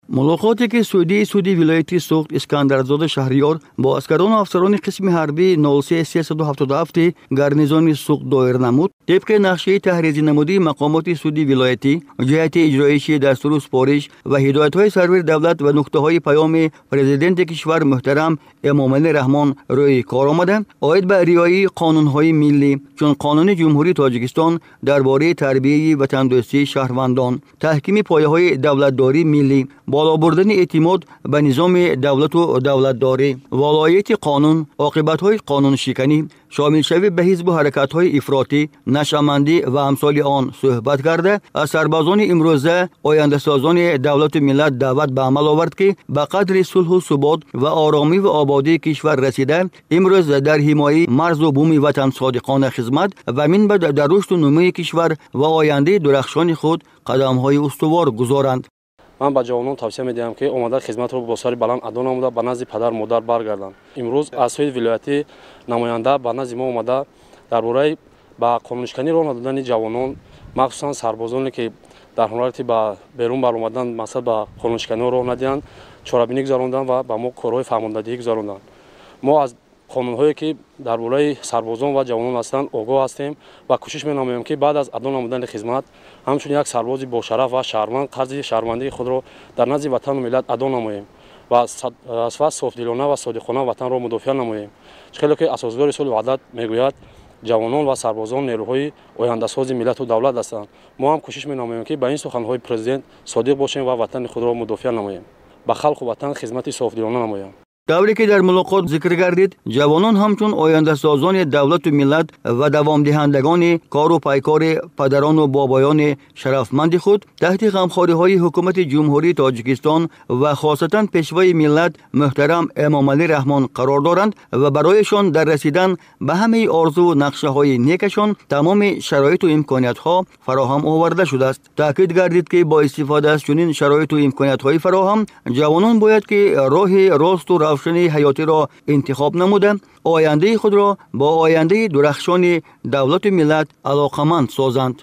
Мулоқоте ки судии суди вилояти Суғд Искандарзода Шаҳриёр бо аскарону афсарони қисми ҳарбии 03377 гарнизони Суғд доир намуд, тибқи нақшаи таҳризинамудии мақомоти суди вилоятӣ ҷиҳати иҷроиши дастуру супориш ва ҳидоятҳои сарвари давлат ва нуктаҳои паёми президенти кишвар муҳтарам Эмомалӣ Раҳмон рӯи кор омада, оид ба риояи қонунҳои миллӣ, чун Қонуни Ҷумҳурии Тоҷикистон дар бораи тарбияи ватандӯстии шаҳрвандон, таҳкими пояҳои давлатдории миллӣ, боло бурдани эътимод ба низоми давлату давлатдорӣ, волоияти қонун, оқибатҳои қонуншиканӣ, шомилшавӣ ба ҳизбу ҳаракатҳои ифротӣ, нашъамандӣ ва амсоли он суҳбат карда, аз сарбозони имрӯза, ояндасозони давлату миллат даъват ба амал овард, ки ба қадри сулҳу субот ва оромӣ ва ободии кишвар расида, имрӯз дар ҳимояи марзу буми ватан содиқона хизмат ва минбаъд дар рушду нумӯи кишвар ва ояндаи дурахшони худ қадамҳои устувор гузоранд. Ман ба ҷавонон тавсия медиҳам, ки омада хизматро бо сари баланд адо намуда, ба назди падару модар баргарданд. Имрӯз аз сӯи вилоятӣ намоянда ба назди мо омада, дар бораи ба қонуншиканӣ роҳ надодани ҷавонон, махсусан сарбозоне, ки дар ҳолати ба берун баромадан мақсад ба қонуншиканиҳо роҳ надиҳанд, чорабинӣ гузаронданд ва ба мо корҳои фаҳмондадиҳӣ гузаронданд. Мо аз қонунҳое, ки дар бораи сарбозон ва ҷавонон ҳастанд, огоҳ ҳастем ва кӯшиш менамоем, ки баъд аз адо намудани хизмат ҳамчун як сарбози бошараф ва шаҳрванд қарзи шаҳрвандии худро дар назди ватану миллат адо намоем ва софдилона ва содиқона ватанро мудофиа намоем. Хеле ки асосгузори сулҳу ваҳдат мегӯяд, ҷавонон ва сарбозон нерӯҳои ояндасози миллату давлат ҳастанд. Мо ҳам кӯшиш менамоем, ки ба ин суханҳои президент содиқ бошем ва ватани худро мудофиа намоем, ба халқу ватан хизмати софдилона намоем. Тавре ки дар мулоқот зикр гардид, ҷавонон ҳамчун ояндасозони давлату миллат ва давомдиҳандагони кору пайкори падарону бобоёни шарафманди худ таҳти ғамхориҳои ҳукумати Ҷумҳурии Тоҷикистон ва хосатан пешвои миллат муҳтарам Эмомалӣ Раҳмон қарор доранд ва барояшон дар расидан ба ҳамаи орзуву нақшаҳои некашон тамоми шароиту имкониятҳо фароҳам оварда шудааст. Таъкид гардид, ки бо истифода аз чунин шароиту имкониятҳои фароҳам ҷавонон бояд ки роҳи росту равшани ҳаётиро интихоб намуда, ояндаи худро бо ояндаи дурахшони давлату миллат алоқаманд созанд.